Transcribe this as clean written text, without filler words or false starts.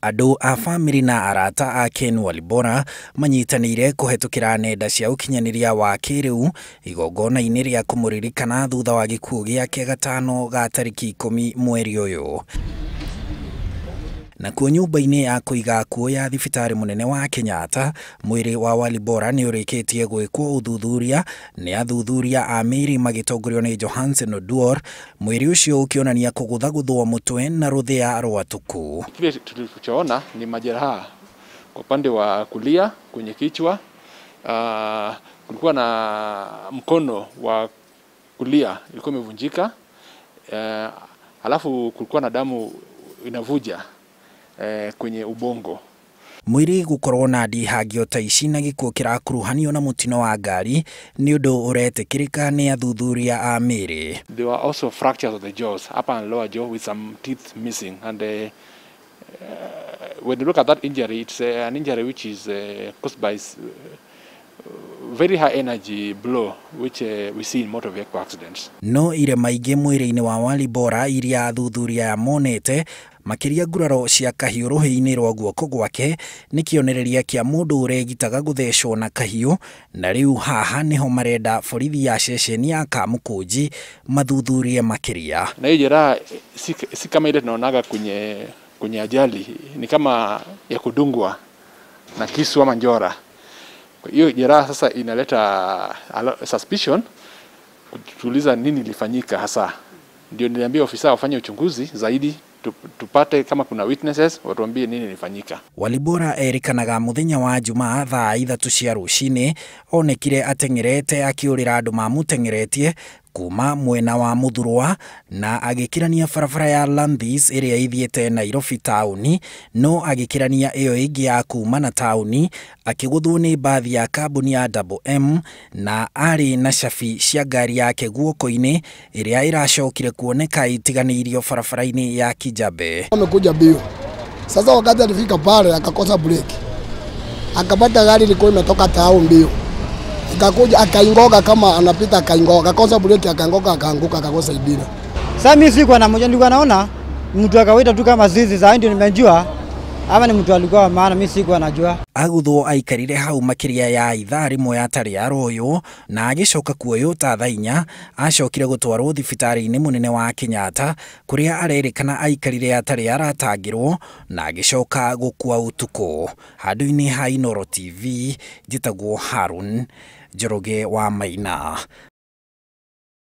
Andũ a bamĩrĩ na arata a Ken Walibora manyitanĩire kũhetũkĩra nenda cia ũkinyanĩria wa kĩrĩu igongona-inĩ rĩa kũmũririkana thutha wa gĩkuũ gĩake gatano ga tarĩki 10 mweri ũyũ. Nakuo nyũmba-inĩ ya kũiga akuũ ya thibitarĩ mũnene wa Kenyatta, mwĩrĩ wa Walibora nĩ ũrĩkĩtie gwĩkwo ũthuthuria nĩ athuthuria a mĩĩrĩ magĩtongorio nĩ Johansen Oduor, mwĩrĩ ũcio ũkĩonania kũgũthagũthwo mũtwe na rũthĩa rwatũku. Kile tulichoona ni majeraha kwa upande wa kulia kwenye kichwa. Kulikuwa na mkono wa kulia ilikuwa imevunjika, alafu kulikuwa na damu inavuja kwenye ubongo. Mwĩrĩ gũkorwo na ndihangio ta ici na gĩkuũ kĩrakuruhanio na mũtino wa ngari nĩ ũndũ ũretĩkĩrĩka nĩ athuthuria a mĩĩrĩ. There were also fractures of the jaws, upper and lower jaw, with some teeth missing. And when you look at that injury, it's an injury which is caused by very high energy blow, which we see in motor vehicle accidents. No irema ingĩ mwĩrĩ-inĩ wa Walibora iria athuthuria aya monete makĩria nguraro cia kahiũ rũhĩ-inĩ rwa guoko gwake nĩ kĩonereria kĩa mũndũ ũregitaga gũthecwo na kahiũ, na rĩu haha nĩho marenda borithi ya ceceni ya Kamukunji mathuthurie makĩria. Na hiyo jeraha si kama ile tunaonaga kwenye ajali, ni kama ya kudungwa na kisu ama njora. Hiyo jeraha sasa inaleta suspicion, kutuuliza nini ilifanyika hasa. Ndio niliambia ofisa wafanye uchunguzi zaidi, tupate kama kuna witnesses watuambie nini ilifanyika. Walibora erikanaga muthenya wa Jumaa thaa 3 cia rucini onekire ateng'erete akiurira andu mamuteng'eretie kuma mwena wa Muthurwa na agĩkĩrania barabara ya Landhis ĩrĩa ĩthiĩte Nairobi taũni, no agĩkĩrania ĩyo ĩngĩ ya kuma na taũni akĩgũthwo nĩ mbathi ya kambuni ya Double M na arĩ na cabi cia ngari yake guoko-inĩ ĩrĩa ĩracokire kuoneka itiganĩirio barabara-inĩ ya Kijabe. Amekuja bio. Sasa wakati alifika pale akakosa breki, akapata gari ilikuwa imetoka town bio, akakuja akaingoka kama anapita, akaingoka, akakosa breki, akaanguka, akaanguka, akakosa idira. Sasa mimi sikuwa na moja, nilikuwa naona mtu akawaita tu kama zizi za ndio nimejua ama ni mtu alikuwa, maana mimi sikuwa najua. Aguthwo aikarire hau makĩria ya ithaa rĩmwe atarĩ aroywo na agĩcoka kuoywo ta thaa 4. Acokire gũtwarwo thibitarĩ-inĩ mũnene wa Kenyatta kũrĩa arerĩkana aikarire atarĩ aratangĩrwo na agĩcoka gũkua ũtukũ. Handũ-inĩ ha Inooro TV njĩtagwo Harun Njoroge wa Maina.